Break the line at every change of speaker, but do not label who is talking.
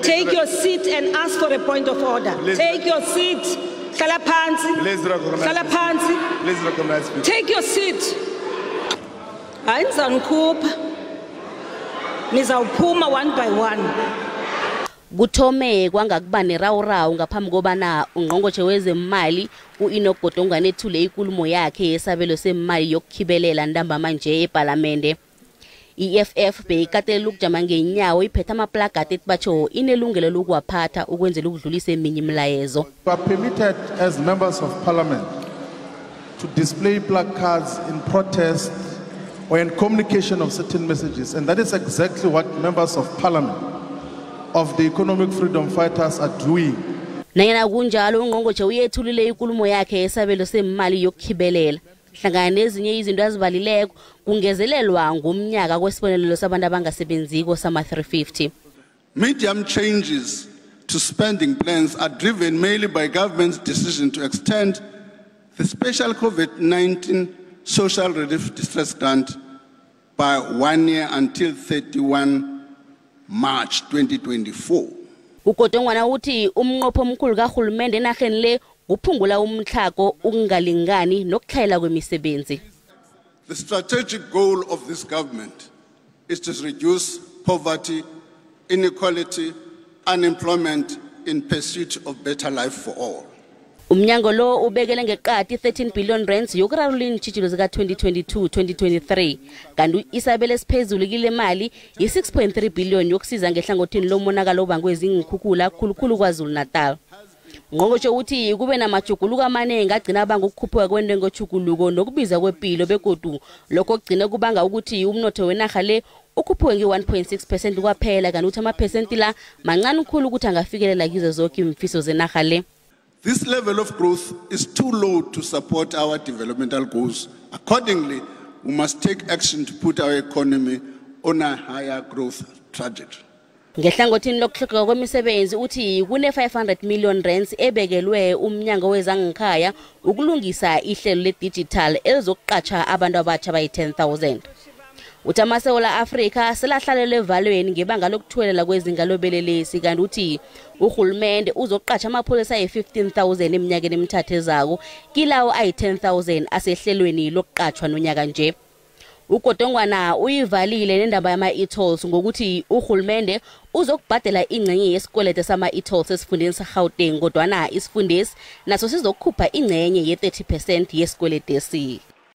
Take your seat and ask for a point of order.
Please.
Take your seat. Hlala phansi.
Please recognize.
Hlala phansi.
Please recognize Speaker.
Take your seat. Hayi, nizanikhupha. Nizawuphuma one by one.
Kuthome kwangakuba nerawurawu ngaphambi kobana ungqongqotjhe wezemali u-Enoch Godongwana ethule ikulumo yakhe yesabelo semali yokukhibelela ntambama nje ePalamende. I-EFF beyikatelela ukujama ngenyawo iphethe amaplakati ethi batjho inelungelo lokuwaphatha ukwenzela ukudlulisa eminye imilayezo.
We are permitted as members of parliament to display placards in protest or in communication of certain messages, and that is exactly what members of parliament of the Economic Freedom Fighters are doing.
Nanyana kunjalo, ungqongqotjhe uyethulile ikulumo yakhe yesabelo semali yokukhibelela. Hlangana nezinye izinto azibalileko kungezelelwa ngomnyaka kwesibonelelo sabantu abangasebenziko sama-350.
Medium changes to spending plans are driven mainly by government's decision to extend the special COVID-19 social relief distress grant by 1 year until 31 March 2024.
UGodongwana uthi umnqopho omkhulu karhulumende enarheni le kuphungula umtlhago, ukungalingani nokutlhayela kwemisebenzi.
The strategic goal of this government is to reduce poverty, inequality, unemployment in pursuit of better life for all.
Umnyango lo ubekele ngeqadi 13 billion rands yokurarulula iintjhijilo zika-2022-2023, kanti isabelo esiphezulu kile mali yi-6.3 billion yokusiza ngehlangothini lomonakalo obangwe ziinkhukhula, khulukhulu KwaZulu-Natal. Ngqongqotjhe uthi kube namajuguluko amaningi agcina abanga ukukhuphuka kwentengo tjhuguluko nokubiza kwepilo, begodu lokho kugcine kubanga ukuthi umnotho wenarha le ukhuphuke nge-1.6% kwaphela, kanti uthi amaphesenti la mancane khulu ukuthi angafikelela kizo zonke iimfiso zenarha le.
This level of growth is too low to support our developmental goals. Accordingly, we must take action to put our economy on a higher growth trajectory.
Ngehlangothini lokuhlogeka kwemisebenzi, uthi kune-500 million rands ebekelwe umnyango wezangekhaya ukulungisa ihlelo le-digital elizokuqatjha abantu abatsha bayi-10 000. Uthi amaSewula Afrika selahlalelwe evalweni ngebanga lokuthuwelela kwezinga lobelelesi, kanti uthi urhulumende uzokuqatjha amapholisa ayi-15 000 eminyakeni emithathu ezako kilawo ayi-10 000 asehlelweni lokuqatjhwa nonyaka nje. UGodongwana uyivalile nendaba yama-e-tolls ngokuthi urhulumende uzokubhadela ingcenye yesikwelete sama-e-tolls esifundeni seGauteng, kodwana isifundesi naso sizokukhupha ingcenye ye-30% yesikwelete.